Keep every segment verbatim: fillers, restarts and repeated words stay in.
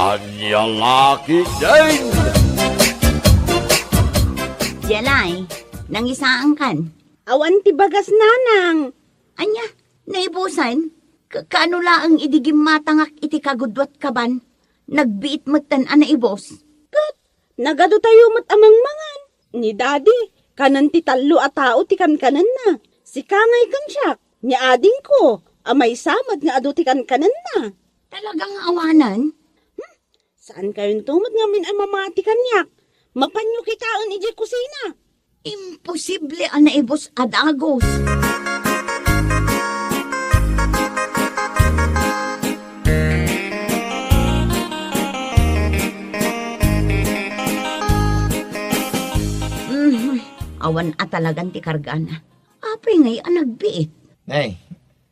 Ania la ketdin? Jelay, nangisaankan? Awan ti bagas, nanang. Ania, naibusan? Ka-, kaano laeng idi gimmatangak iti kagudua ti kaban? Nagbiit metten a naibus. Ket nagadu tayo met a mangmangan. Ni Daddy, kanen ti tallo a tao ti kankanenna. Sika ngay ken siak, ni adingko, a maysa met nga adu ti kankanenna. Talaga nga awanan? Hmm? Saan kayonto met ngamin a mamati kaniak? Mapanyo kitaen idiay kusina. Imposible a naibus a dagus. Mhm. Awan a talagan ti kargana. Apay ngay a nagbiit? Nay,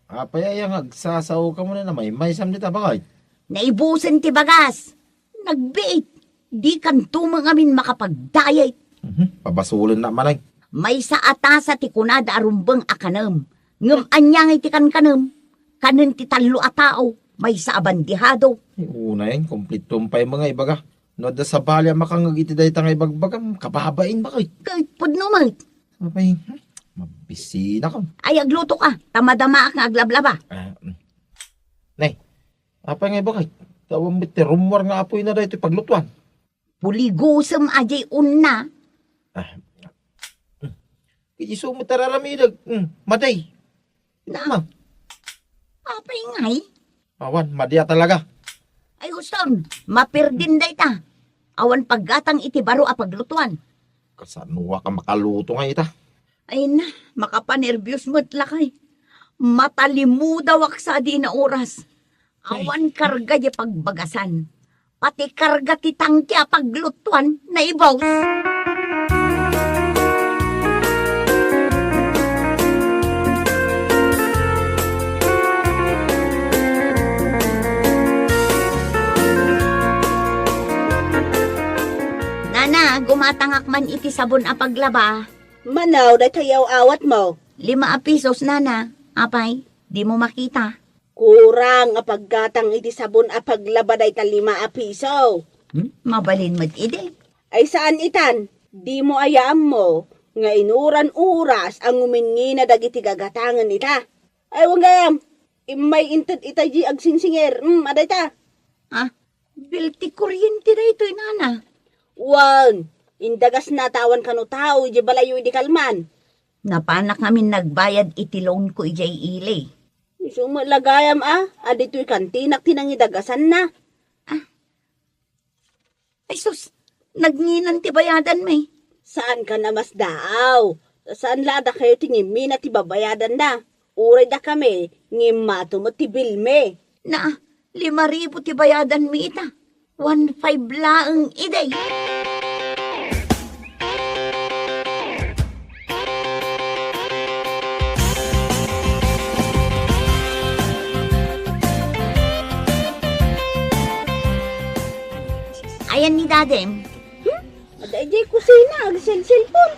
apay aya nga agsasaoka manen a maymaysam dita, baket? Naibusen ti bagas. Nagbiit. Dikanto met ngamin makapagdayet. Mhm, pabasolennak manen. Maysa a tasa ti kunada a rumbeng a kanem. Ngem ania ngay ti kankanem? Kanen ti tallo a tao, maysa a bandihado. Ay, unay, kompleto pay met nga ibaga. No adda sabali a makangngeg iti dayta nga ibagbagam, kababain, baket. Ket pudno met. Apay, hmm, mabisinak. Ay, agluto ka. Ta madamaak nga aglablaba. Ah, mm. Nay, apay nga ibaket? Awan met ti rummuar nga apoyna daytoy paglutuan. Puligosem a diay unna. Ah. Iti isu met a raramidek. Hmm, madi. Na. Ama. Apay ngay? Awan, madi a talaga. Ay, huston, mapirdin dayta. Awan paggatang iti baro a paglutuan. Kasanoak a makaluto ngay ita? Ay na, makapanerbios met lakay. Matalimudawak sadi nga oras. Ay. Awan karga diay pagbagasan. Pati karga ti tangke a paglutuan, naibus. Nana, gumatangak man iti sabon a paglaba. Mano, dayta yaw-awatmo? Lima a pisos, nana. Apay, dimo makita? Kurang a paggatang iti sabon a paglaba dayta lima a piso. Hmm? Mabalin met idi. Ay saan itan, dimo aya ammo nga inuran oras a nguminngina dagiti gagatangen ita. Ay, wen gayam, immay inted ita di agsinsinger. Hmm, adayta. Ah, bil ti kuryente daytoy, nana. Wen, indagasna ta awan kano tao idiay balayyo idi kalman. Napanak ngamin nagbayad iti loan ko idiay ili. Isu met la gayam a, a ditoy kantinak ti nangidagasanna. Ah. Ay sus, nagnginan ti bayadanmi. Saan ka namasdaaw? Saan la a dakayo ti ngimmina ti babayadanna? Uray dakami, ngimmato met ti bilmi. Na, lima ribu ti bayadanmi ita. One five laeng idi. Ayan ni Dadem. Hmm? Adda idiay kusina, agselselpon.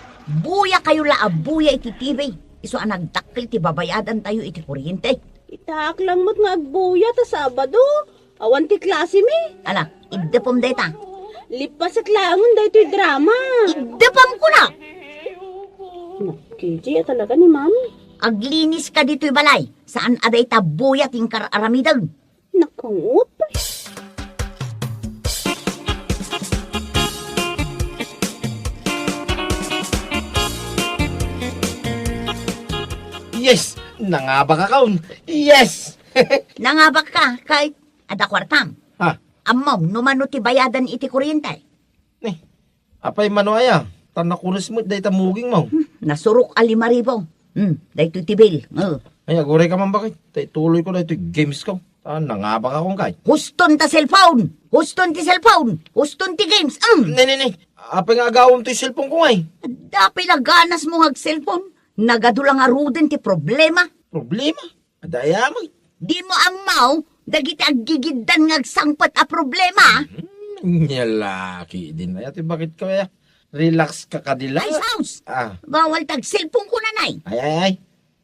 Buya kayo la a buya iti T V. Isu a nagdakkel ti babayadan tayo iti kuryente. Itaak lang met nga agbuya ta Sabado. Awan ti klase mi. Ala, iddepem dayta. Lipasek laengen daytoy drama. Iddepem kuna. Nakiti a talaga ni Mami. Aglinis ka ditoy balay. Saan a dayta buya ti inkar-aramiden. Nakangot. Yes! Nangabak akon! Yes! Nangabak ka, kay adda kuartam. Ha? Ammom, no mano ti bayadan iti kuryente? Ni, apay mano aya? Ta nakunes met dayta mugingmo. Hmm, nasurok a lima ribu. Hmm, daytoy ti bill. Oh. Ay, aguray ka man, baket. Ta ituloy ko daytoy games ko. Ah, nangabak akon kay. Huston ta cellphone! Huston ti cellphone! Huston ti games! Um! Ne, ne, ne. Apay nga agawem toy cellphone ko ngay? Adda pay la ganas mo nga ag-cellphone? Nagadu la ngaruden ti problema. Problema? Adda aya met. Dimo ammo dagiti aggigiddan nga agsangpet a problema? Hmm, nia la ketdin aya ti baket ko aya. Relax ka kadi la. Ay, sus! Ah. Bawal ta ag-cellphone ko, nanay. Ay, ay, ay.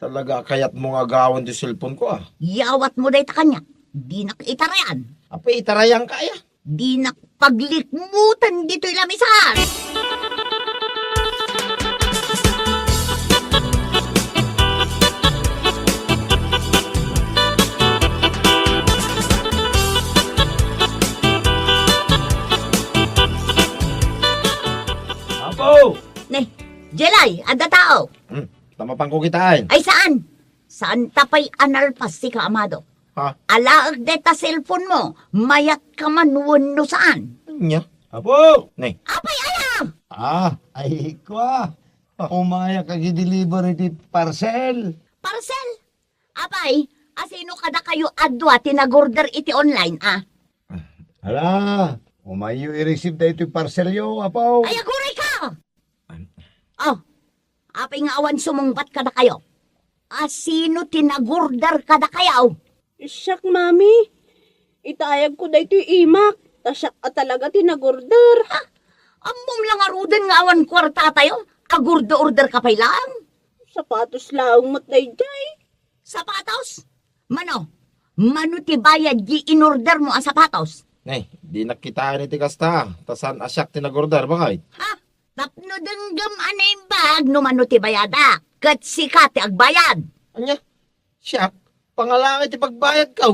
Talaga a kayatmo nga agawen ti cellphone ko, ah. Yawatmo dayta kaniak. Dinak itarayan. Apay itarayanka aya? Dinak paglikmuten ditoy lamisas. Apo! Ne, Jelay, adda tao. Hmm, ta mapanko kitaen. Ay, saan? Saan ta pay a nalpas ti kaamado? Ha? Alaek dayta cellphone mo, mayat ka man wenno saan? Nya? Apo! Ne. Apay, aya? Ah, ay, kwa. Umayak agi deliver iti parcel. Parcel? Apay, asino kadakayo a dua ti nag-order iti online, a? Ala, umayyo i-receive daytoy parcelyo, apo. Ay, aguray ka! An- Oh, apay nga awan sumungbat kadakayo? Asino ti nag-order kadakayo? Siak, Mami. Itaayagko daytoy imak, ta siak a talaga ti nag-order. Ha? Ammom la ngaruden nga awan kuartatayo? Agorder-order ka pay laeng? Sapatos laeng met daydiay. Sapatos? Mano? Mano ti bayad di in-order mo a sapatos? Nay, dinak kitaen iti kasta, ta saan a siak ti nag-order, bakay? Ha? Tapno denggem a naimbag no mano ti bayadak, ket sika ti agbayad. Ania? Siak? Pangalangay ti pagbayadko.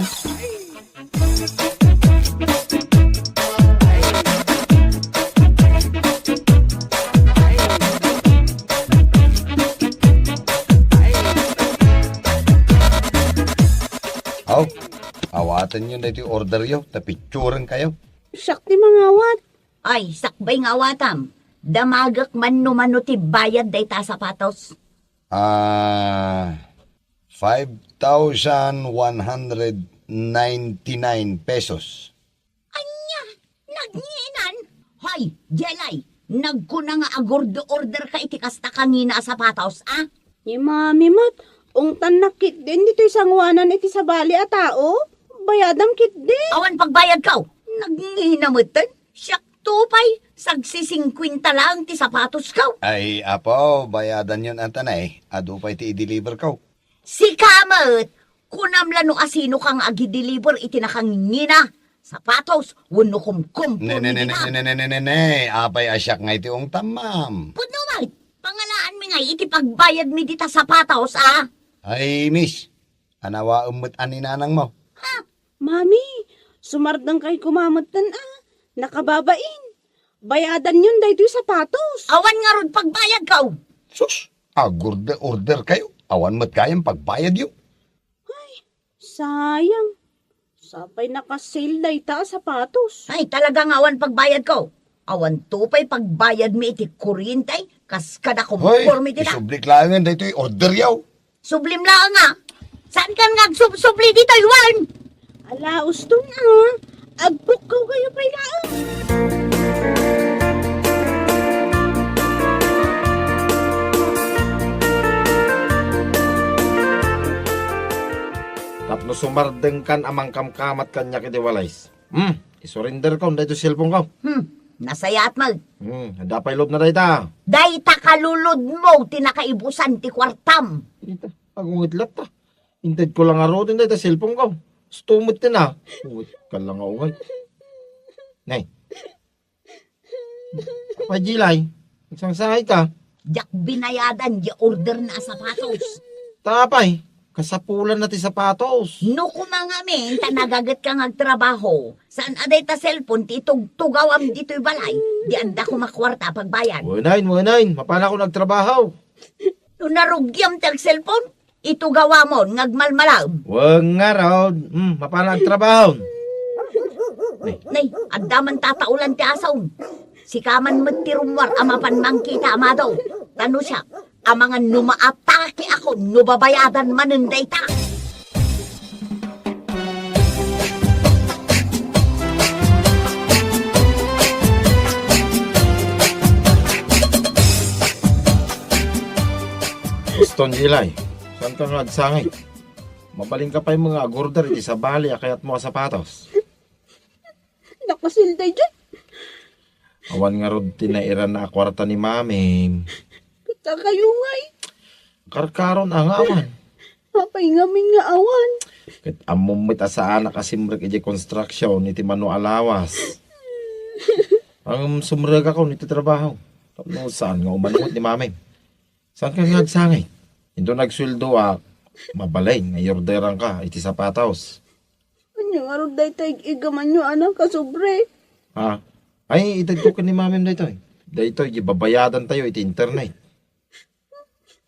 Aw, awatenyo daytoy orderyo, ta picturenkayo. Siak ti mangawat. Ay, sakbay nga awatam. Damagek man no mano ti bayad dayta a sapatos. Ah, five thousand one hundred ninety-nine pesos. Ania? Nagnginan? Hoy, Jelay, nagkuna nga agorder-order ka iti kasta kangina a sapatos, a? Ni Mami met, ungtannak ketdin ditoy sangoanan iti sabali a tao. Bayadan ketdi. Awan pagbayadko. Nagngina metten. Siakto pay, sagsisingkuenta laeng ti sapatosko. Ay, apo, bayadanyon a tanay. Adu pay ti i-deliverko. Sika met, kunam la no asino ka nga agi-deliver iti nakangingina, sapatos, wenno kumkum. Ne, ne, ne, ne, ne, ne, ne, ne, ne, ne. Apay a siak nga iti ungtam, ma'am? Pudno met, pangalaanmi ngay iti pagbayadmi dita sapatos, a? Ay, miss, anawaem met a ni nanangmo. Ha? Mami, sumardengkay koma metten, a? Nakababain. Bayadanyon daytoy sapatos. Awan ngarud pagbayadko. Sus, agorder-orderkayo. Awan met gayam pagbayadyo. Ay, sayang. Sapay naka-sale dayta a sapatos. Ay, talaga nga awan pagbayadko. Awanto pay pagbayadmi iti kuryente, kas kada Hoy, kumporme ti na. Isublik laengen daytoy orderyo. Sublim laeng a. Saankan nga agsubsubli ditoy wen? Ala, uston a. Agpukkaw kayo pay laeng. Tapno sumardengkan a mangkamkamat kaniak iti walis. Hmm, isurenderkon daytoy cellphoneko. Hmm, nasayaat met. Hmm, adda pay lubna dayta. Dayta kaluludmo ti nakaibusan ti kuartam. Ita, agungit latta. Intedko la ngaruden dayta cellphoneko. Stumot ti na. Ungit ka la nga ungay. Nay. Apay, Jilay, agsangsangayka? Diak binayadan diay orderna a sapatos. Ta apay, kasapulanna ti sapatos. No koma ngamin ta nagagetka nga agtrabaho, saan a dayta cellphone ti itugtugawam ditoy balay, di adda koma kuarta a pagbayad. Wenno, wenno, mapanakon agtrabaho. No narugiam ti agcellphone, itugawamon nga agmalmalaem. Wen ngarud, hmm, mapanag trabaho. Nay, adda man tataulan ti asom. Sika man met ti rummuar a mapan mangkita, amado. Ta no siak, amangan no maatake ako no babayadan manen dayta. Uston, Jilay, saanka nga agsangay? Mabalinka pay met nga agorder iti sabali a kayatmo a sapatos. Nakasilda idiay. Awan ngarud ti nairanna a kuarta ni Mamim. Ket dakayo ngay. Karkaron a nga awan. Apay ngamin nga awan? Ket ammom met a saanak a simrek idiay construction iti mano a lawas. Ang sumrekakon iti trabaho. Tapno saan nga umanungot ni Mami. Saan ka nga agsangit? Inton agsueldoak, mabalin nga iorderanka iti sapatos. Ania ngarud dayta ig-igamanyo a nakasubli? Ha? Ay, itedko ken ni Mamim daytoy. Daytoy, ibabayadantayo iti internet.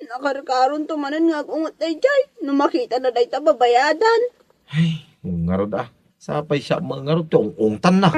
Nakarkaronto manen nga ag-unget daydiay no makitana dayta babayadan. Ay, ngarud a. Sapay siak met ngarud ti ung-ungtanna.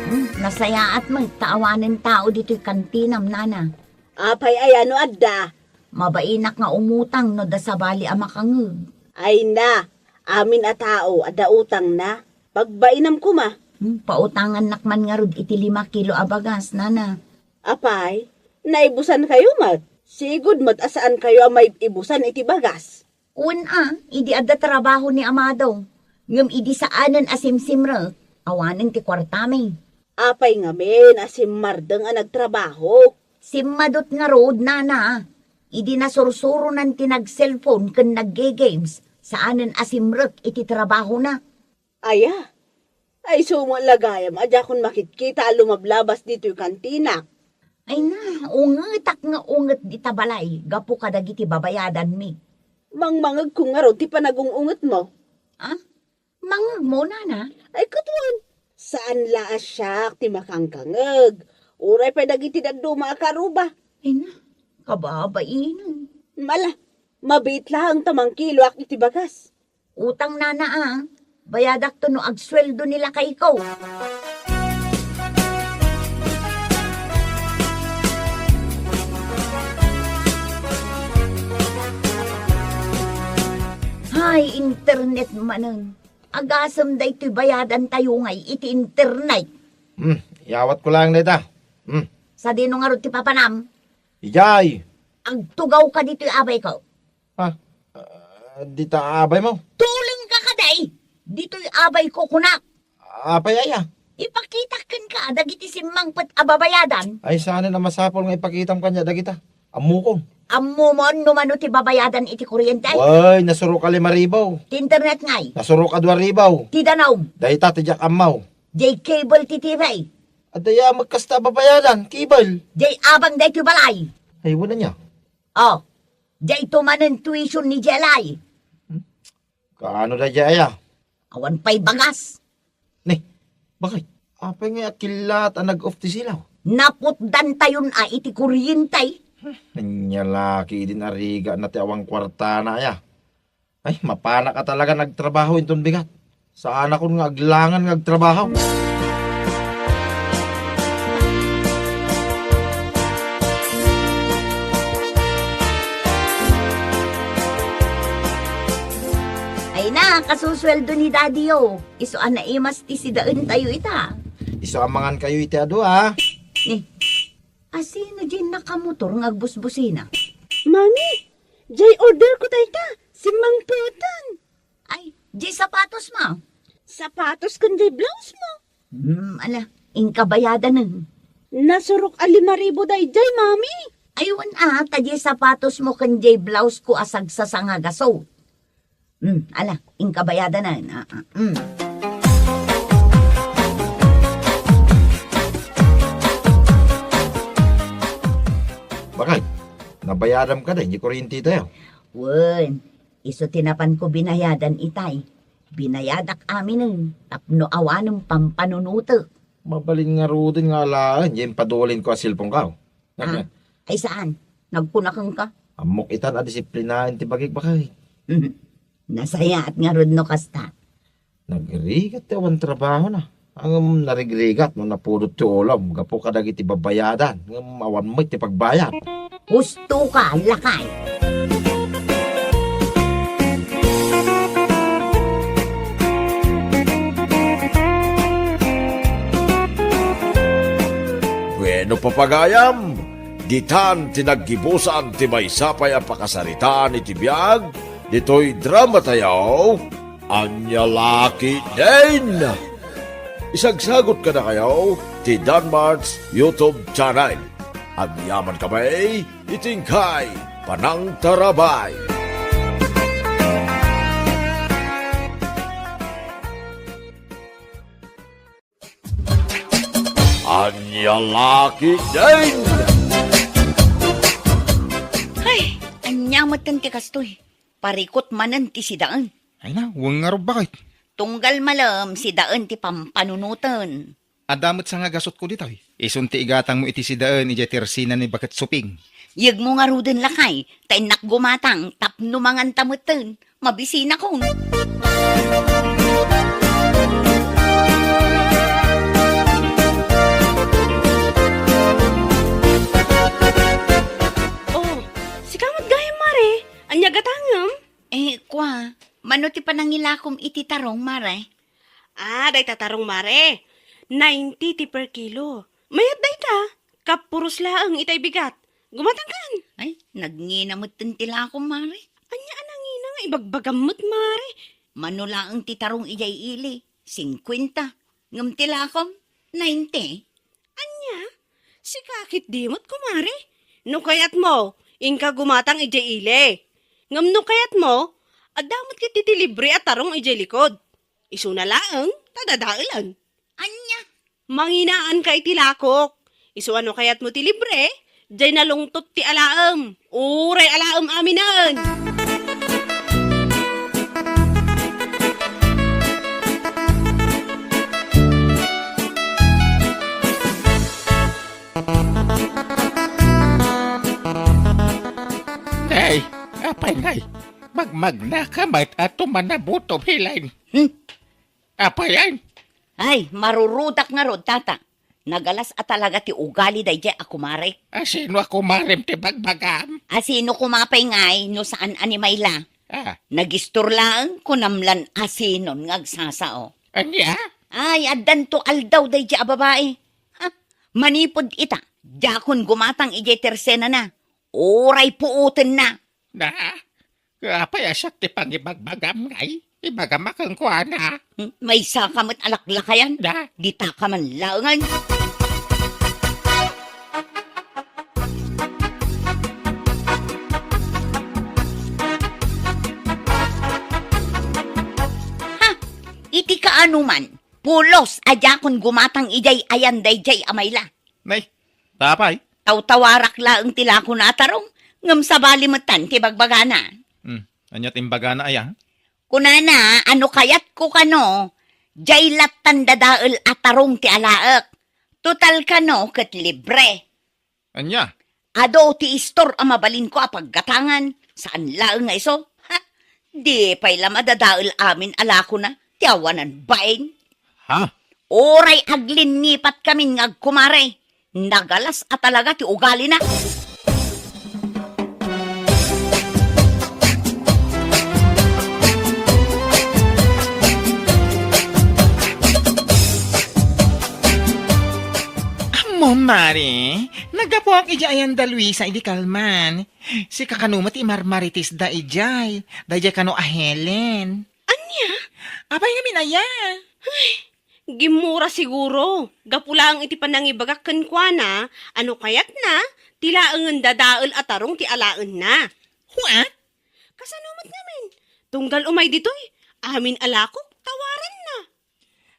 Hmm, nasayaat met ta awanen tao ditoy kantinam, nana. Apay aya no adda? Mabainak nga umutang no da sabali a makangeg. Ay na, amin a tao adda utangna. Pagbainam koma. Hmm, pautangannak man ngarud iti lima kilo a bagas, nana. Apay, naibusankayo met. Sigud met a saankayo a maibusan iti bagas. Wen a, idi adda trabaho ni Amado. Ngem idi saanen a simsimrek, awanen ti kuartami. Apay ngamin a simmardeng a nagtrabaho? Simmadut ngarud, nana. Idi nasursuronan ti nag-cellphone ken nagge-games, saanen a simrek iti trabahona. Aya, ay sumo la gayam a diakon makitkita a lumablabas ditoy kantinak. Ay na, ungetak nga unget dita balay gapu kadagiti babayadanmi. Mangmangegko ngarud ti panagung-ungetmo. Ah? Mangegmo, nana? Ay, ket wen, saan la a siak ti makangkangeg. Uray pay dagiti dadduma a karuba. Ay na, kababainen. Mala, mabiit laeng ta mangkiloak iti bagas. Utang, nana, a. Bayadakto no agsueldo ni lakayko. Hay, internet manen. Agasem daytoy bayadantayo ngay iti internet. Hmm, iyawatko laeng dayta. Hmm. Sadino ngarud ti papanam? Idiay. Agtugawka ditoy abayko. Ha? Ah, dita abaymo? Tulengka kadi! Ditoy abayko, kunak. Apay aya? Ipakitak kenka dagiti simmangpet a babayadan. Ay, saanen a masapul nga ipakitam kaniak dagita. Ammokon. Ammomon no mano ti babayadan iti kuryente? Wen, nasurok a lima ribu. Ti internet ngay? Nasurok a dua ribu. Ti danum? Dayta ti diak ammo. Diay cable ti T V? Adda met kasta a babayadan, cable. Diay abang daytoy balay? Ay, wen ania. Oh, diay to manen tuition ni Jelay. Hmm? Kaano daydiay aya? Awan pay bagas. Ni, bakit? Apay nga akillat a nag-off ti silaw? Naputdantayon a iti kuryente. Ania la ketdin a rigatna ti awan kuartana aya. Ay, mapanak a talaga nga agtrabaho inton bigat. Saanakon nga aglangan nga agtrabaho. Ay na, kasusueldo ni Daddy, oh. Isu a naimas ti sidaentayo ita. Isu a mangankayo iti adu, ah. Ni, asino diay nakamotor nga agbusbusina? Mami, diay order ko dayta. Simmangpeten. Ay, diay sapatos mo? Sapatos ken diay blouse mo. Hmm, ala, inka bayadanen. Nasurok a lima ribu daydiay, Mami. Ay, wen a, ta diay sapatos mo ken diay blouse ko a sagsasangagaso. Hmm, ala, inka bayadanen. Ah, ah, hmm. Bakit? Nabayadam kadi diay kuryentetayo? Wen, isu ti napanko binayadan itay. Binayadak aminen tapno awanen pampanunotek. Mabalin ngaruden nga alaen diay impadulinko a cellphoneko. Ah, ay saan? Nagkuna kenka? Ammok itan a disiplinaen ti bagik, baket. Nasayaat ngarud no kasta. Nagrigat ti awan trabahona. Ngem narigrigat no napudot ti ulom gapu kadagiti babayadan, ngem awan met ti pagbayad. Husto ka, lakay! Bueno, papagayam, ditan ti naggibusan ti maysa pay a pakasaritaan iti biag ditoy dramatayo, Ania La Ketdin! Isagsagot kadakayo ti Danmart's YouTube channel. Agyaman kami iti inkay panangtarabay. Ania la ketdin? Ay, ania metten ti kastoy? Parikut manen ti sidaen. Ay na, wen ngarud, baket? Tunggal malem sidaen ti pampanunoten. Adda met sangagasutko ditoy. Isun ti igatangmo iti sidaen idiay tersena ni Baket Suping. Yegmo ngaruden, lakay, ta innak gumatang tapno manganta metten. Mabisinakon. Oh, sika met gayam, Mare. Ania gatangem? Eh, kua, mano ti panangilakom iti tarong, Mare? Ah, dayta tarong, Mare. Ninety ti per kilo. Mayat dayta. Kapuros laeng itay bigat. Gumatangkan. Ay, nagngina metten ti lakom, Mare. Ania a nangina nga ibagbagam met, Mare? Mano laeng ti tarong idiay ili, singkuenta. Ngem ti lakom, ninety. Ania? Sika ketdi met, kumare? No kayatmo, inka gumatang idiay ili. Ngem no kayatmo, adda met ketdi ti libre a tarong idiay likod. Isuna laeng ta dadaelen. Ania? Manginaanka iti lakok. Isu a no kayatmo ti libre, diay nalungtot ti alaem. Uray alaem aminen. Nay, apay, nay, magmagnaka met a tumanabutom, Helen. Hmm? Apay, ay? Ay, marurudak ngarud, tata. Nagalas a talaga ti ugali daydiay a kumarek. A sino a kumarem ti bagbagam? A sino koma pay ngay no saan a ni Mayla? Ah. Nagistor laeng, kunam lan a sinon nga agsasao. Ania? Ay, addanto aldaw daydiay a babai. Ha? Manipud ita, diakon gumatang idiay tersenana. Uray puotenna. Na? Apay a siak ti pangibagbagam ngay? Ibagam a kenkuana. Hmm, maysaka met a laklakayan. Da? Ditaka man laengen. Ha? Iti kaano man, pulos a diakon gumatang idiay ayan daydiay a Mayla. Nay, ta apay? Tawtawarak laeng ti lakona a tarong, ngem sabali metten ti bagbagana. Hmm, ania ti imbagana aya? Kunana a no kayatko kano, diay lattan dadael a tarong ti alaek. Total kano ket libre. Ania? Adu ti istor a mabalinko a paggatangan, saan laeng nga isu. Ha? Di pay la madadael amin a lakona ti awanan baing. Ha? Uray aglinnipat kamin nga agkumare, nagalas a talaga ti ugalina. Ammom, Mare, naggapuak idiay ayan da Luisa idi kalman. Sika kano met ti imarmaritisda idiay, daydiay kano a Helen. Ania? Apay ngamin aya? Ay, gimmura siguro. Gapu laeng iti panangibagak kenkuana a no kayatna, ti laengen dadael a tarong ti alaenna. What? Kasano met ngamin? Tunggal umay ditoy, amin a lakok, tawaranna.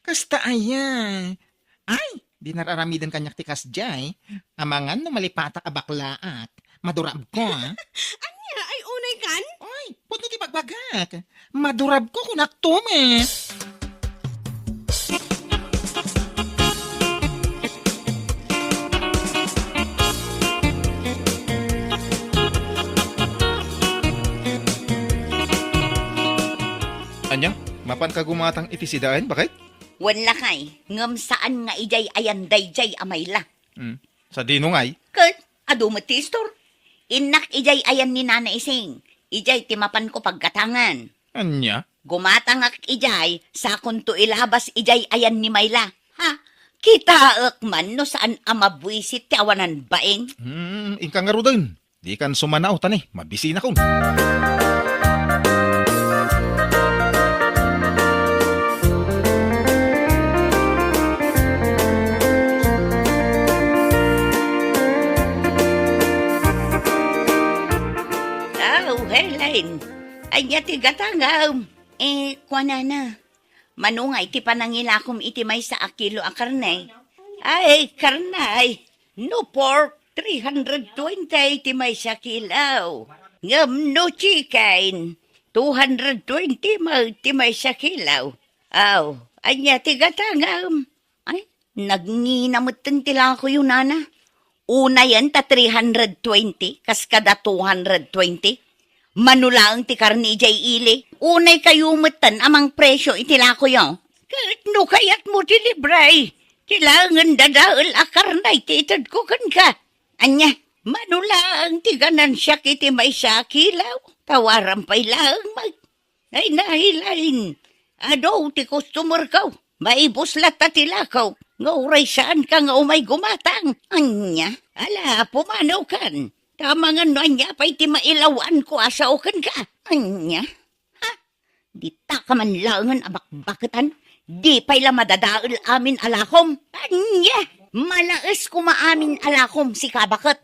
Kasta aya? Ay, di nararamiden kaniak ti kasdiay. Amangan no malipatak a baklaak. Madurabko, a. Ania, ay unay kan? Ay, pudno ti bagbagak. Madurabko, kunak to, met. Ania, mapanka gumatang iti sidaen, baket? Wen lakay, ngem saan nga idiay ayan daydiay a Mayla. Hmm. Sadino ngay? Ket, adu met ti istor. Innak idiay ayan ni Nana Ising, idiay ti mapanko paggatangan. Ania? Gumatangak idiay, sakonto ilabas idiay ayan ni Mayla. Ha? Kitaek man no saan a mabuisit ti awanan baing. Hmm, inka ngaruden. Dikan sumanao ta ni, mabisinakon. Ania ti gatangam? Eh, kuanana, mano nga iti panangilakom iti maysa a kilo a karne? Ay, karne, no pork, three hundred twenty ti maysa kilo. Ngem no chicken, two hundred twenty met ti maysa kilo. Aw, ania ti gatangam? Ay, nagngina metten ti lakoyo, nana. Unayen ta three hundred twenty, kas kada two hundred twenty. Mano laeng ti karne idiay ili. Unay kayo metten a mangpresyo iti lakoyo. Ket no kayatmo ti libre, ti laengen dadael a karne ti itedko kenka. Ania, mano laeng ti ganansiak iti maysa a kilo? Tawaram pay laeng met. Ay, nahilain. Adu ti customer ko. Maibus latta ti lako. Nga uray saanka nga umay gumatang. Ania? Ala, pumanaw kan. Ta amangan no ania pay ti mailawan ko a sao kenka. Ania? Ha? Dita ka man laengen a bakbaketan? Di pay la madadael amin a lakom. Ania? Malaes koma amin a lakom, sika baket.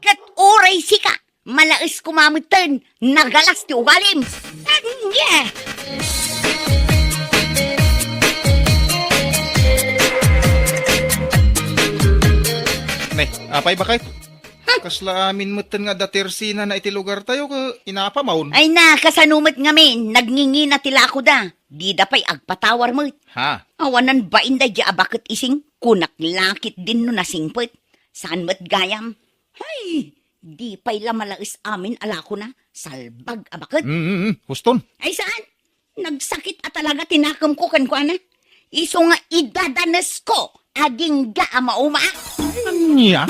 Ket uray sika, malaes koma metten, nagalas ti ugalim. Ania? Ne, apay, baket? Ha? Kasla amin metten nga adda tersinana iti lugartayo, ket inapamon. Ay na, kasano met ngamin, nagngingina ti lakoda. Dida pay agpatawar met. Ha? Awanan bain daydi a baket ising, kunak la ketdin no nasingpet. Saan met gayam? Hay, di pay la malaes amin a lakona, salbag a baket. Mm, mm, mm. Huston. Ay saan? Nagsakit a talaga ti nakemko kenkuana. Isu nga idadanesko, agingga a mauma. Ania?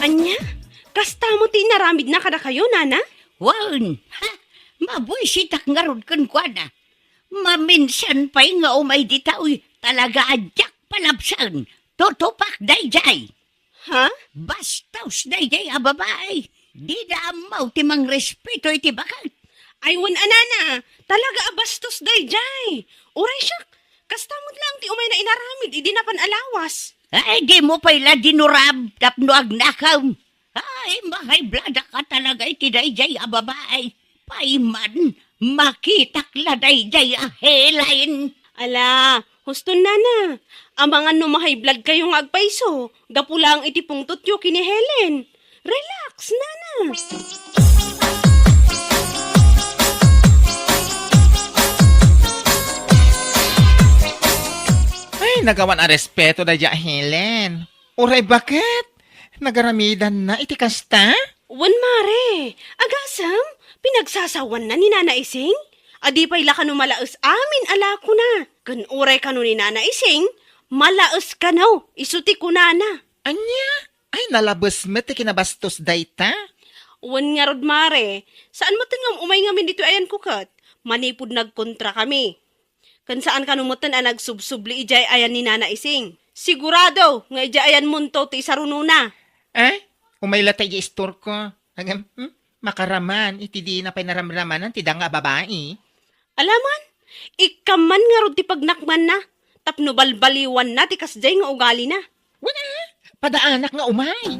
Ania? Kasta mo ti inaramidna kadakayo, nana? Wen, ha? Mabuisitak ngarud kenkuana. Maminsan pay nga umay ditoy, talaga a diak palabsen. Tutupak daydiay. Ha? Bastos daydiay a babai. Dida ammo ti mangrespeto iti baket. Ay, wen a nana, talaga a bastos daydiay. Uray siak, kasta met laeng ti umayna inaramid idi napan a lawas. Ay, dimo pay la dinurab tapno agnakem. Ay, mahayblad ka talaga iti daydiay a babai. Payman, makitak la daydiay a Helen. Ala, huston nana. Amangan no mahayblad kayo nga agpayso, gapu laeng iti pungtotyo ken ni Helen. Relax, nana. Ay, nagawan a respeto daydiay a Helen. Uray baket? Nagaramidanna iti kasta? Wen, mare. Agasem, pinagsasawanna ni Nana Ising? Adi pay la kano malaes amin a lakona. Ken uray kano ni Nana Ising, malaes kano, isu ti kunana. Ania? Ay, nalabes met ti kinabastos dayta? Wen ngarud, mare. Saan met ngem umay ngamin ditoy ayanko ket manipud nagkontrakami. Ken saan kano metten a nagsubsubli idiay ayan ni Nana Ising. Sigurado nga idiay ayanmonto ti isarunona. Eh, umay latta idiay istorko. Agam, hmm? Makaraman iti dina pay naramramanan ti danga a babai. Alaman, ikkan man ngarud ti pagnakmanna, tapno balbaliwanna ti kasdiay nga ugalina. Wen a, padaanak nga umay.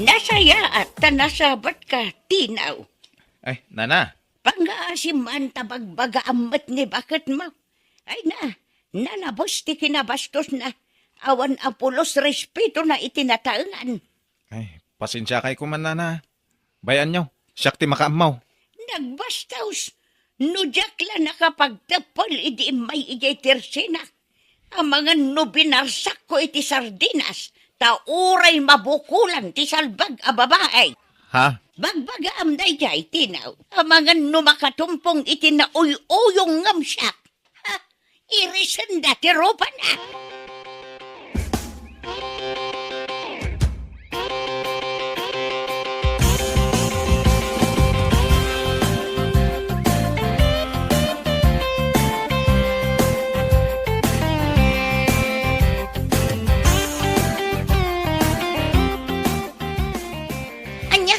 Nasayaat ta nasabatka, Tinaw. Ay, nana. Pangngaasim man ta bagbagaam met ni baketmo. Ay na, nalabes ti kinabastosna. Awan a pulos respetona iti nataengan. Ay, pasensiakay koma, nana. Bayanyo, siak ti makaammo. Nagbastos! No diak la nakapagteppel idi immay idiay tersinak, amangan no binarsakko iti sardinas, ta uray mabukolan ti salbag a babai. Ha? Bagbagaam daydiay, Tinaw, amangan no makatumpong iti nauy-uyong ngem siak. Ha? Irisenda ti rupana. Ania?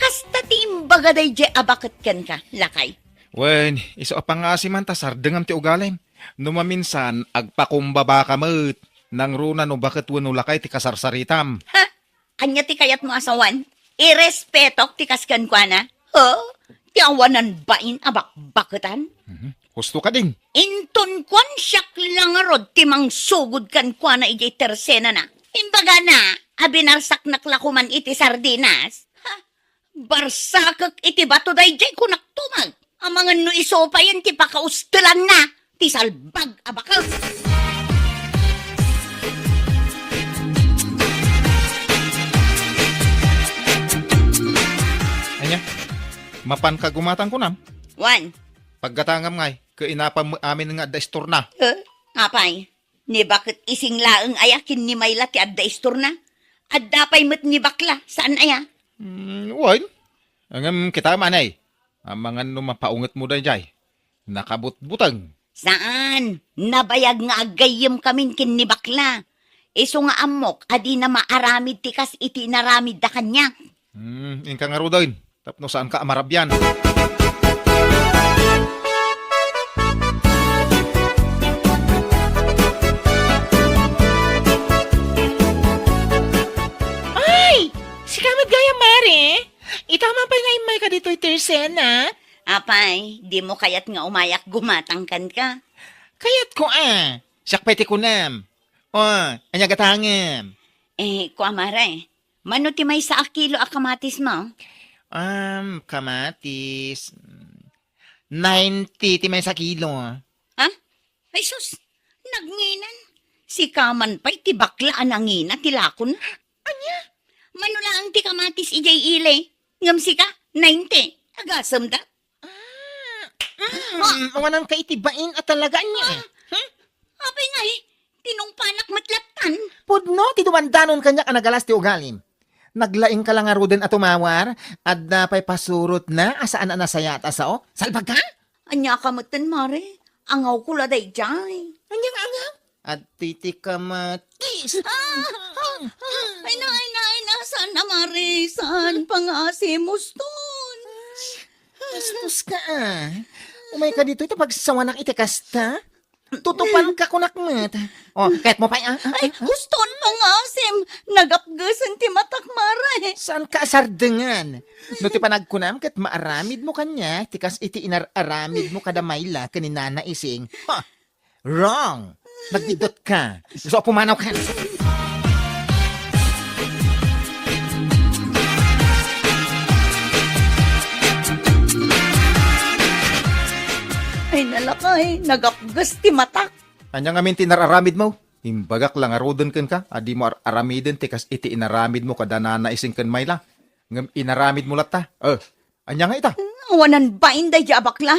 Kasta ti imbaga daydiay a baket kenka, lakay? Wen, isu a pangngaasim man ta sardengam ti ugalim. No maminsan, agpakumbaba ka met. Nangruna no baket wenno lakay ti kasarsaritam. Ha? Ania ti kayatmo a sawen? Irespetok ti kas kenkuana? Ho? Ti awanan bain a bakbaketan? Mhm. Husto ka din. Inton kuan siak la ngarud ti mangsugod kenkuana idiay tersenana. Imbagana a binarsaknak la koman iti sardinas. Ha? Barsakek iti bato daydiay kunak tumag. Amangan no isu payen ti pakaustelanna ti salbag a baket. Ania? Mapanka gumatang kunam? Wen. Paggatangam ngay, ket inapam met amin nga adda istorna. Eh, apay, ni baket ising laeng aya ken ni Mayla ti adda istorna? Adda pay met ni bakla, saan aya? Hmm, wen. Ngem kita manay. Amangan no mapaungetmo daydiay. Nakabutbuteng. Saan? Nabayag nga aggayyemkamin ken ni bakla. Isu nga ammok a dina maaramid ti kas iti inaramidda kaniak. Hmm, inka ngaruden, tapno saanka a marabian. Ay! Sika met gayam, Mare? Ita man pay nga immayka ditoy tersena? Apay, dimo kayat nga umayak gumatang kenka? Kayatko a. Siak pay ti kunam. O, ania gatangem? Eh, kua, Mare, mano ti maysa a kilo a kamatismo? Um, kamatis, ninety ti maysa kilo. Ha? Ay sus, nagnginan. Sika man pay ti bakla a nangina ti lakon. Ania? Mano laeng ti kamatis idiay ili, ngem sika, ninety. Agasemda. Ah, mm, awananka iti bain a talaga, ania? Ah, hmm? Apay ngay, tinungpanak met lattan. Pudno ti dumandanon kaniak a nagalas ti ugalim. Naglaingka la ngaruden a tumawar, adda pay pasurotna a saan a nasayaat a sao? Salbagka? Ania ka metten, Mare? Angawko la daydiay. Ania nga angaw? Adtoy ti kamatis. Ah! Ah! Ah! Ay na, ay na, ay na. Saan na, Mare? Saan? Pangaasim, huston. Bastos ka, ah. Umay ka ditoy ta pagsawanak iti kasta. Tutupan ka kunak met. O, kayatmo pay, ah, ah, Ay, ah, ah. Huston, pangaasim. Nagapgesen ti matak, Mare. Saan ka asardengan? No ti panagkunam ket maaramidmo kaniak, ti kas iti inar-aramidmo kada Mayla ken ni Nana Ising. Ha! Wrong! Nagbiddut ka. Gusto ko pumanaw ka. Ay, nalakay, nagapges ti matak. Ania ngamin ti inar-aramidmo? Imbagak la ngaruden kenka a dimo ar-aramiden ti kas iti inaramidmo kada Nana Ising ken Mayla. Ngem inaramidmo latta. Eh, ania nga ita? Awanan bain daydiay a bakla.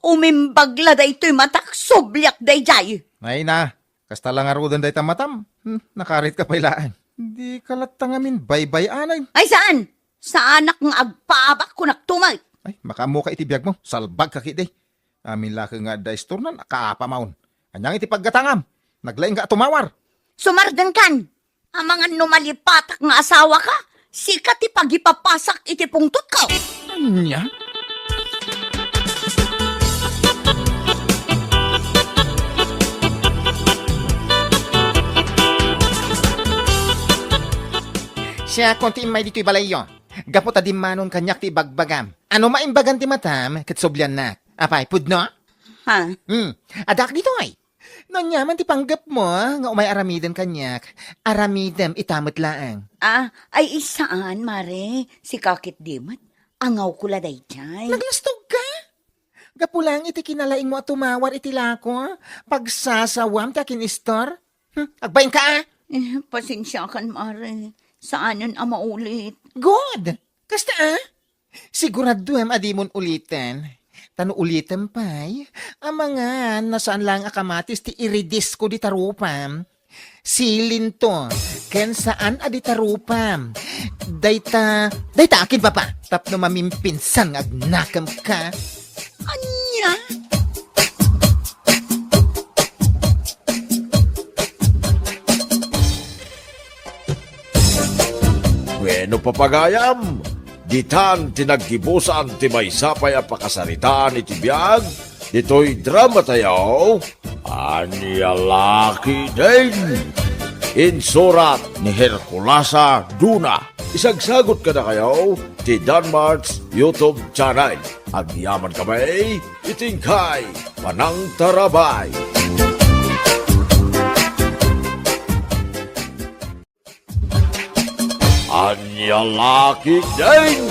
Umimbag la daytoy matak, subliak daydiay. Ay na, kasta la ngaruden dayta matam. Hmm, nakarit ka pay laeng. Di ka latta ngamin baybay-anen. Ay saan? Saanak nga agpaabak kunak tumay. Ay, makaammo ka iti biagmo. Salbag ka ketdi. Amin la ket nga adda istornan, kaapamaon. Ania nga iti paggatangam? Naglaing ka a tumawar. Sumardengkan! Amangan no malipatak nga asawa ka, sika ti pagipapasak iti pungtotko. Ania? Siakon ti immay ditoy balayyo. Gapu ta dimmanon kaniak ti ibagbagam. Ano maimbagan ti matam ket subliannak. Apay, pudno? Ha? Hmm. Addaak ditoy. No ania man ti panggepmo nga umay aramiden kaniak, aramidem ita met laeng. Ah, ay saan, Mare. Sika ketdi met. Angawko la daydiay. Naglastog ka? Gapu laeng iti kinalaingmo a tumawar iti lako, pagsasawam ti akin-istor? Hmm, agbain ka, ah! Eh, pasensiakan, Mare. Saanen a maulit. Good! Kasta, ah? Siguraduem a dimon uliten. Ta no ulitem pay, amangan no saan laeng a kamatis ti iridisko dita rupam. Silinto, ken saan a dita rupam. Dayta, dayta akin, papa. Tapno mamimpinsan nga agnakem ka. Ania? Bueno, papagayam, Ditan ti naggibusan ti maysa pay a pakasaritaan iti biag ditoy dramatayo, Ania La Ketdin. Insurat ni Herculasa Duna. Isagsagot kadakayo ti Danmart's YouTube channel. Agyaman kami iti inkay panangtarabay. Ania La Ketdin.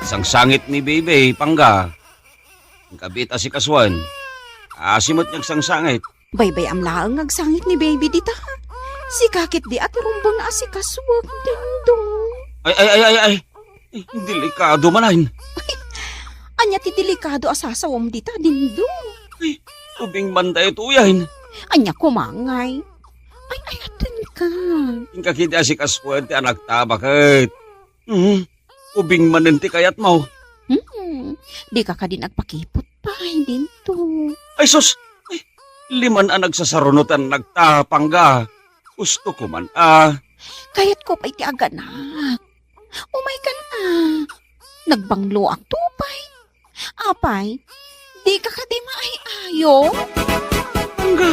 Sangsangit ni Baby, Pangga. Ang kabit a si Kaswan. Asi met nga agsangsangit. Baybay-am laeng nga agsangit ni Baby dita. Sika ketdi a ti rumbeng a si Kaswan, Dindong. Ay, ay, ay, ay, ay. Eh, delikado manen. Ania ti delikado a sasawam dita, Dindong? Ay, ubing man daytoyen. Ania koma ngay? Ay, ayatenka. Inka ketdi a si Kaswan ti anakta, baket? Hmm, ubing manen ti kayatmo. Hmm, dika kadin agpakipot pay, Dindong. Ay, sus! Ay, liman a nagsasarunot ti anakta, Pangga. Gusto ko man, ah. Kayatko pay ti aganak. Umaykan a. Nagbangloak to pay. Apay, dika kadi maay-ayo? Pangga.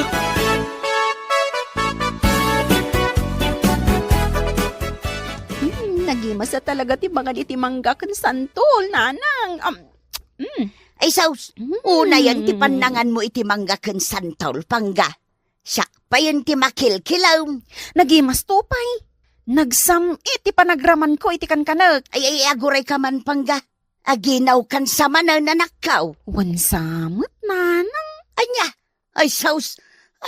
Hmm, nagimasa talaga ti mangan iti mangga ken santol, nanang. Am, mm. Ay, sus, Mm. unayen ti pannanganmo iti mangga ken santol, Pangga. Siak payen ti makilkilem. Nagimas to pay. Nagsam-it ti panagramanko iti kankanek. Ay, ay, agurayka man, Pangga. Aginawkan sa manen, anakko. Wen sa met, nanang. Ania? Ay, sus,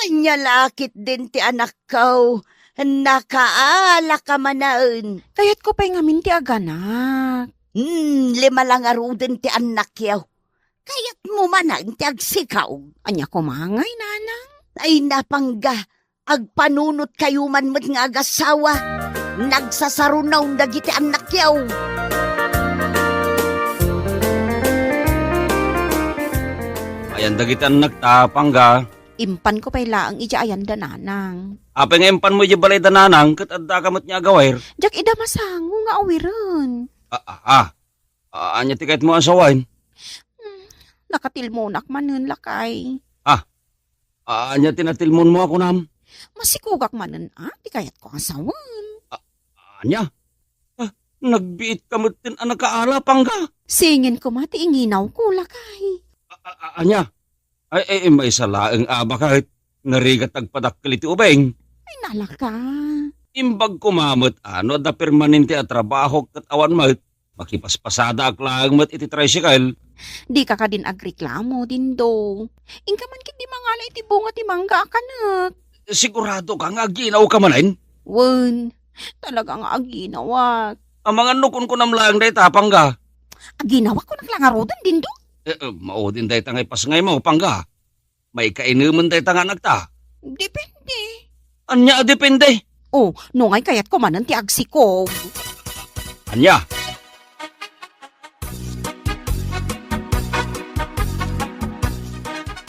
ania la ketdin ti anakko. Nakaalaka manen. Kayatko pay ngamin ti aganak. Hmm, lima la ngaruden ti annakyo. Kayatmo manen ti agsikaw. Ania koma ngay, nanang? Ay, na, Pangga, agpanunotkayo man met nga agasawa. Nagsasarunaw dagiti annakyo. Ayan dagiti annakta, Pangga. Impanko pay laeng idiay ayanda, nanang. Apay nga impanmo idiay balayda, nanang, ket addaka met nga agawir? Diak ida masango nga awiren. Ah, ah, ah. Ah, ania ti kayatmo a sawen? Hmm, nakatilmonak manen, lakay. Ah, ah, ania ti natilmonmo a kunam? Masikogak manen a ti kayatko a sawen. Ah, ania? Ah, nagbiitka metten a nakaala, Pangga. Singin koma ti inginawko, lakay. Ah, ah, ah, ania? Ay, ay, ay, maysa laeng a baket. Narigat agpadakkel iti ubing. Ay, nalaka. Imbag koma met a no adda permanente a trabaho ket awan met, makipaspasadaak laeng met iti tricycle. Dika kadin agreklamo, Dindo. Inka man ketdi mangala iti bunga ti mangga a kanek. Siguradoka nga aginawka manen? Wen, talaga nga aginawak. Amangan no kunkunam laeng dayta, Pangga. Aginawak kunak la ngaruden, Dindo. Eh, eh, maudin dayta nga ipasngaymo, Pangga. Maikainemen dayta nga anakta. Depende. Ania a depende? Oh, no ngay kayatko manen ti agsikog. Ania?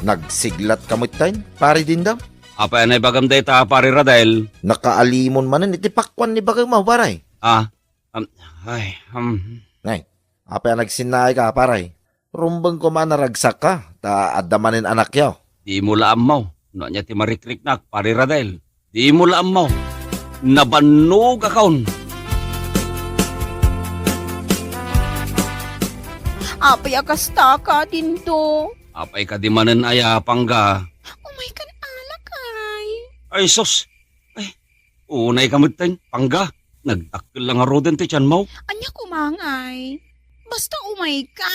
Nagsiglatka metten, Pare Dindo? Apay a naibagam dayta, Pare Radel? Nakaalimon manen iti pakuan ni bagemo, pare. Ah, um, ay, um. Nay, apay a nagsinnaayka, pare? Rumbeng koma a naragsakka, ta adda manen anakyo. Dimo la ammo no ania ti marikriknak, Pare Radel. Dimo la ammo. Nabannogakon. Apay a kastaka, Dindo? Apay kadi manen aya, Pangga? Umaykan a, lakay. Ay, sus. Ay, unayka metten, Pangga. Nagdakkel la ngaruden ti tianmo. Ania koma ngay? Basta umayka.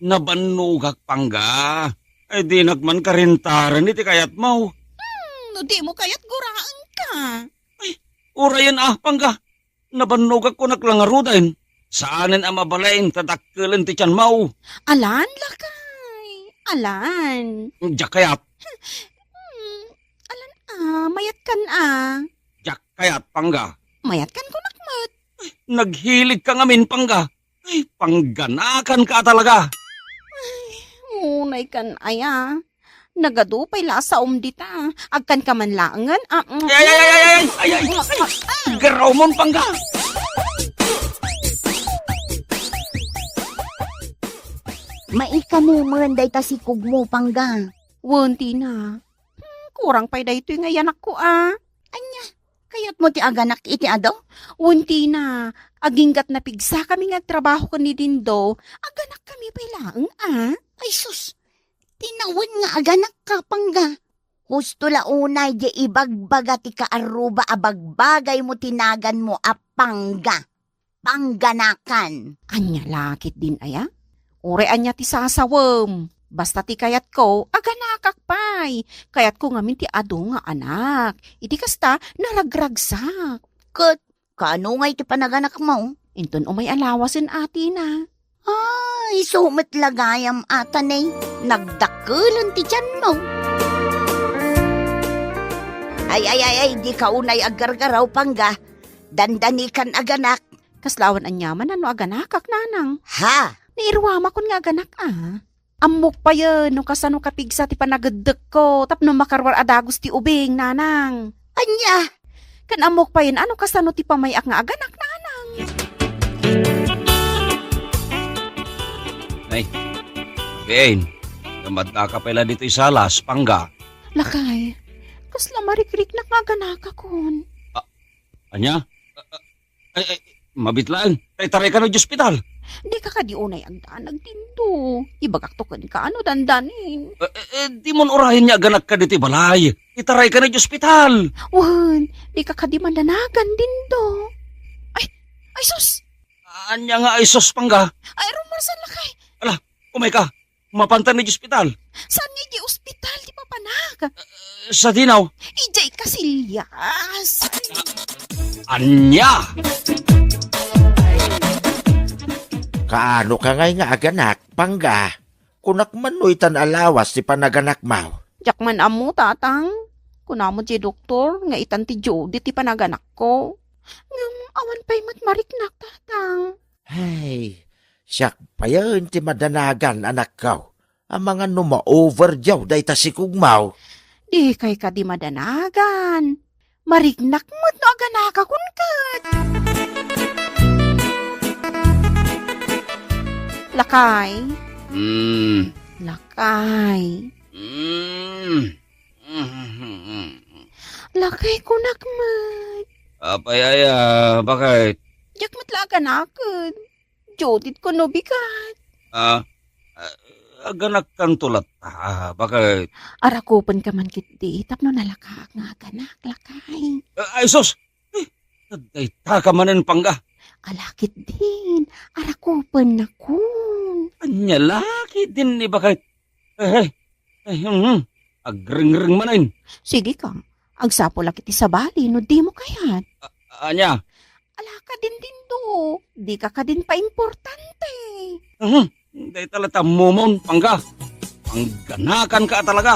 Nabannogak, Pangga. Ay, dinak man karentaren iti kayatmo. Hmm, no dimo kayat, guraenka. Ay, urayen a, Pangga. Nabannogak kunak la ngaruden. Saanen a mabalin ta dakkelen ti tianmo. Alan, lakay. Alan. Diak kayat. Hmm, alan a, mayatkan a. Diak kayat, Pangga. Mayatkan kunak met. Naghiligka ngamin, Pangga. Ay, pangganakanka talaga. Ay, unaykan aya. Nagadu pay la a saom dita. Agkanka man laengen, a, mm. Ay, ay, ay, ay, ay, ay, ay, ay, ay. Garawmon, Pangga. Maikanemen dayta sikogmo, Pangga. Wen, Tina. Hmm, kurang pay daytoy nga iyanakko, a. Ania, kayatmo ti aganak iti adu? Wen, Tina, aginggat napigsakami nga agtrabaho ken ni Dindo, aganakkami pay laeng, a. Ay sus, ti nawen nga aganakka, Pangga. Husto la unay diay ibagbaga ti kaarruba a bagbagaymo ti naganmo a Pangga. Pangganakan. Ania la ketdin aya? Uray ania ti sasawem. Basta ti kayatko, aganakak pay. Kayatko ngamin ti adu nga anak. Iti kasta, naragragsak. Ket, kaano ngay ti panaganakmo? Inton umay a lawasen, a Tina. Ay, isu met la gayam a, Tina. Nagdakkelan ti tianmo. Ay, ay, ay, ay, dika unay aggargaraw, Pangga. Dandanikan aganak. Kasla awan aniaman no aganakak, nanang. Ha? Nairuamakon nga aganak, a. Ammok payen no kasano kapigsa ti panageddekko tapno makaruar a dagus ti ubing, nanang. Ania? Ken ammok payen a no kasano ti pamay-ak nga aganak, nanang. Ay, Bien, ngem addaka pay la ditoy salas, Pangga. Lakay, kasla marikriknak nga aganakakon. Ania? A, a, ay, ay, mabit laeng. Tay, itarayka no diay ospital. Dika kadi unay agdanag, Dindo. Ibagakto kenka no dandanin. E, e, e, dimon urayen nga aganakka ditoy balay. Itarayka no diay ospital. Wen, dika kadi madanagan, Dindo. Ay, ay sus! Ania nga ay sus, Pangga? Ay, rumarsan, lakay. Ala, umayka. Mapanta no diay ospital. Saan nga diay ospital ti papanak? Sadino? Idiay Casillas. Ania? Kaano ka ngay nga aganak, Pangga? Kunak man no itan a lawas ti panaganakmo. Diak man ammo, Tatang. Kuna met diay doktor nga itan ti Judith ti panaganakko. Ngem awan pay met mariknak, Tatang. Ay, siak payen ti madanagan, anakko. Amangan no ma-over diay dayta sikogmo. Dikay kadi madanagan. Mariknak met no aganakakon ket. Lakay. Mm. Lakay. Mm. Lakay, kunak met. Apay aya, baket? Diak met la aganaken. Judith kuno bigat. A, a, aganakkanto latta, baket? Arakupenka man ketdi tapno nalakaak nga aganak, lakay. A, ay sus! E, dayta ka manen, Pangga. Ala ketdin, arakupennakon. Ania la ketdin ni, baket? E, e, e, mhm. Agrengreng manen. Sige ka, agsapulak iti sabali no dimo kayat. A, ania? Ala kadin, Dindo, dika kadin paimportante. Mhm. Dayta latta ammomon, Pangga. Pangganakanka a talaga.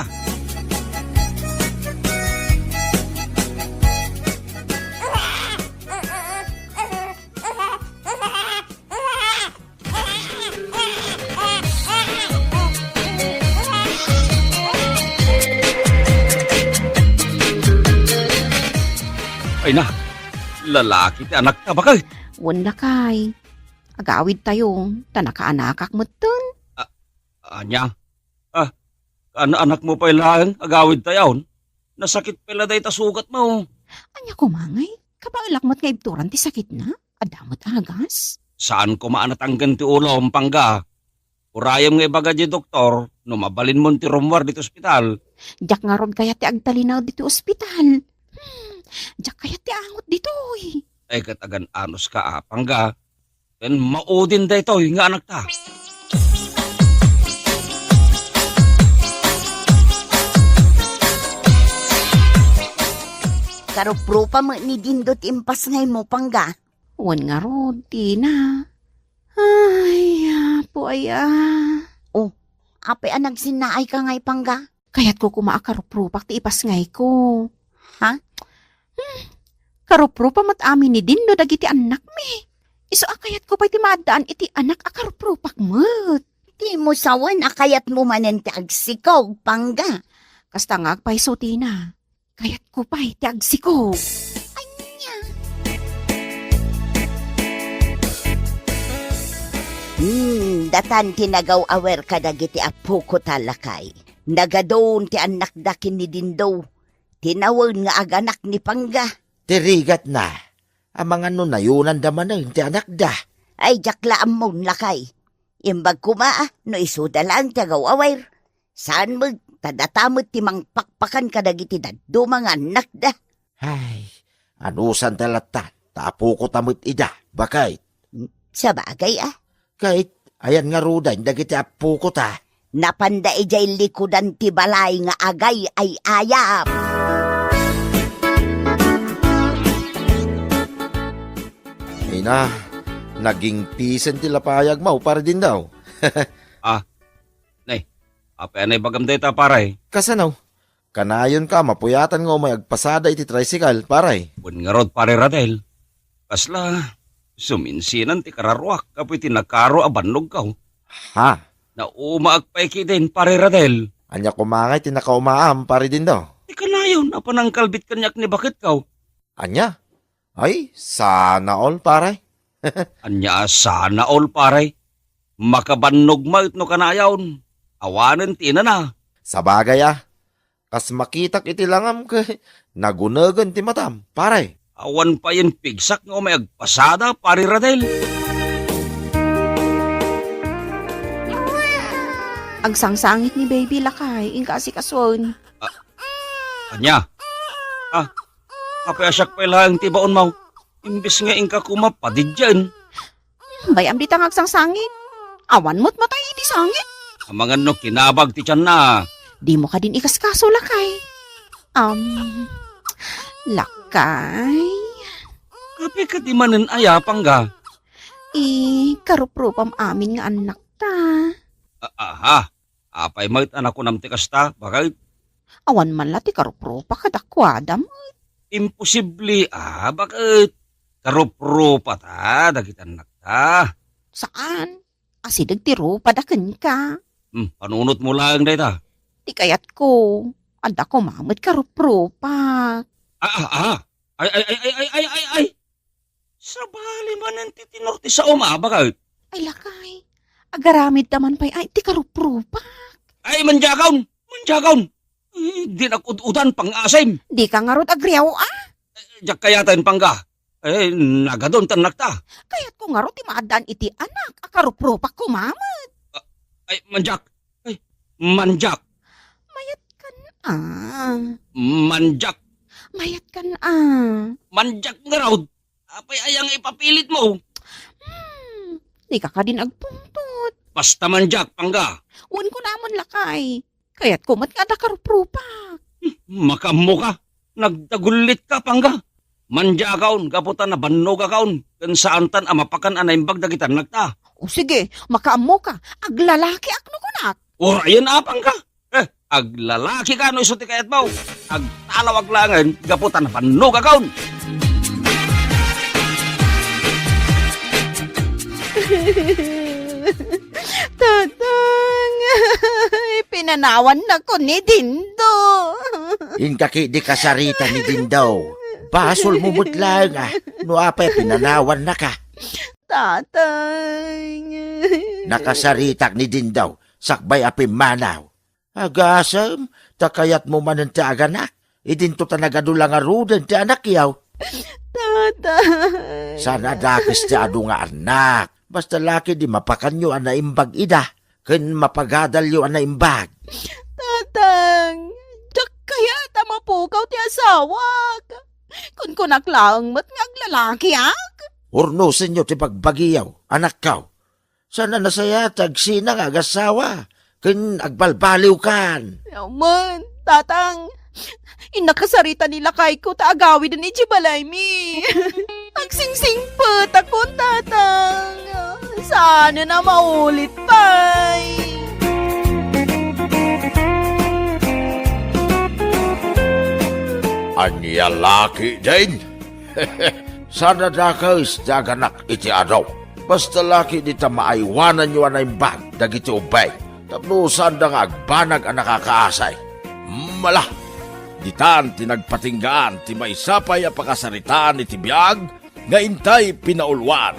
Ay na, lalaki ti anakta, baket? Wen, lakay. Agawidtayo, ta nakaanakak metten. A, ania? A, kaan-anakmo pay laeng, agawidtayo? Nasakit pay la dayta sugatmo. Ania koma ngay? Kabaelak met nga ibturan ti sakitna? Adda met agas? Saan koma a natangken ti ulom, Pangga. Urayem nga ibaga diay doktor no mabalinmon ti rummuar ditoy ospital. Diak ngarud kayat ti agtalinaed ditoy ospital. Hmm, diak kayat ti angot ditoy. Ay, ket agan-anuska a, Pangga. Ken maudin daytoy nga anakta. Karuprupa met ni Dindo ti impasngaymo, Pangga. Wen ngarud, Tina. Ay, Apo aya. O, apay a nagsinnaayka ngay, Pangga? Kayatko koma a karuprupak ti ipasngayko. Ha? Hmm, karuprupa met amin ni Dindo dagiti annakmi. Isu a kayatko pay ti maaddaan iti anak a karuprupak met. Dimo sawen a kayatmo manen ti agsikog, Pangga. Kasta nga agpayso tina. Kayatko pay ti agsiko. Ania? Hmm, datan ti nagaw-awer kadagiti appoko ta, lakay. Nagadun ti annakda ken ni Dindo. Tinawen nga aganak ni Pangga. Ti rigatna, amangan no nayunanda manen ti anakda. Ay, diak la ammon, lakay. Imbag koma, a, no isuda laeng ti agaw-awer. Saan met, ta data met ti mangpakpakan kadagiti dadduma nga annakda. Ay, anusanta latta, ta appokota met ida, baket. Sabagay, a. Ket, ayan ngaruden dagiti appokota. Napanda idiay likudan ti balay nga agay-ay-ayam. Ina, nagingpisen ti lapayagmo, Pare Dindo. Ah, ne, apay a naibagam dayta, pare? Kasano? Kanayonka, mapuyatan nga umay agpasada iti tricycle, pare. Wen ngarud, Pare Radel. Kasla, suminsinan ti kararuak gapu iti nakaro a bannogko. Ha? Naumaak pay ketdin, Pare Radel. Ania koma ngay ti nakaumaam, Pare Dindo? Ti kanayon a panangkalbit kaniak ni baketko. Ania? Ay, sana all, pare. Ania a sana all, pare? Makabannog met no kanayon. Awanen ti inana. Sabagay, a. Kas makitak iti langam ket nagunegen ti matam, pare. Awan payen pigsak nga umay agpasada, Pare Radel. Agsangsangit ni Baby, lakay, inka asikasuon. Ah, ania? Ah, apay a siak pay laeng ti baonmo? Imbes nga inka koma padiddien. Bay-am dita nga agsangsangit. Awan met matay iti sangit. Amangan no kinabag ti tianna. Dimo kadin ikaskaso, lakay. Am, lakay. Apay kadi manen aya, Pangga? I, karuprupam amin nga annakta. A-, aha. Apay met a nakunam ti kasta, baket? Awan man la ti karuprupa kadakuada met. Imposible, a, baket? Karuprupata dagiti annakta. Saan? Asideg ti rupada kenka. Hmm, panunotmo laeng dayta. Ti kayatko, adda koma met karuprupak. Ah, ah, ah. Ay, ay, ay, ay, ay, ay, ay, ay. Sabali manen ti tenor ti saom, a, baket? Ay, lakay. Agaramidta man pay, ay, ti karuprupak. Ay, mandiakon! Mandiakon! Ay, dinak ud-udan, pang-asim. Dika ngarud agriaw, a? Diak kayaten, Pangga. Eh, nagadun ti annakta. Kayatko ngarud ti maaddaan iti anak a karuprupak koma met. Ah, ay, mandiak. Ay, mandiak. Mayatkan, a. Mandiak. Mayatkan, a. Mandiak ngarud. Apay aya nga ipapilitmo? Hmm, dika kadin agpungtot. Basta mandiak, Pangga. Wen, kunamon, lakay. Kayatko met nga adda karuprupak. Hmm, makaammoka. Nagdagullitka, Pangga. Mandiakon gapu ta nabannogakon ken saantan a mapakan a naimbag dagiti annakta. O sige, makaammoka. Aglalakiak no kunak. Urayen a, Pangga. Eh, aglalakika no isu ti kayatmo. Agtalawak laengen gapu ta nabannogakon. Tatang, pinanawannakon ni Dindo. Inka ketdi kasarita ni Dindo. Basolmo met laeng, a, no apay pinanawannaka. Tatang. Nakasaritak ni Dindo, sakbay a pimmanaw. Agasem, ta kayatmo manen ti aganak. Idinto ta nagadu la ngaruden ti anakyo. Tatang. Saan a dakes ti adu nga annak. Basta la ketdi mapakanyo a naimbag ida, ken mapagadalyo a naimbag. Tatang, diak kayat a mapukaw ti asawak. Kunkunak laeng met nga aglalakiak. Urnosenyo ti bagbagiyo, anakko. Saan a nasayaat ti agsina nga agasawa ken agbalbaliwkan. Amen, Tatang. Innak kasarita ni lakayko ta agawiden idiay balaymi. Agsingsingpetakon, Tatang. Saanen a maulit pay. Ania la ketdin? Saan a dakes ti aganak iti adu. Basta la ketdi ta maaywananyo a naimbag dagiti ubbing tapno saanda nga agbanag a nakakaasay. Mala, ditan ti nagpatinggaan ti maysa pay a pakasaritaan iti biag nga intay pinauluan.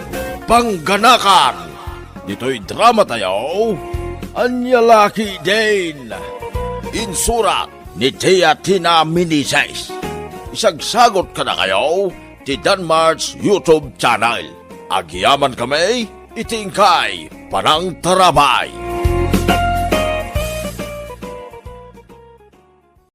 Pangganakan! Ditoy drama tayo, Ania La Ketdin. Insurat ni Tia Tina Meneses. Isagsagot kadakayo ti Danmar's YouTube channel. Agyaman kami iti inkay panangtarabay.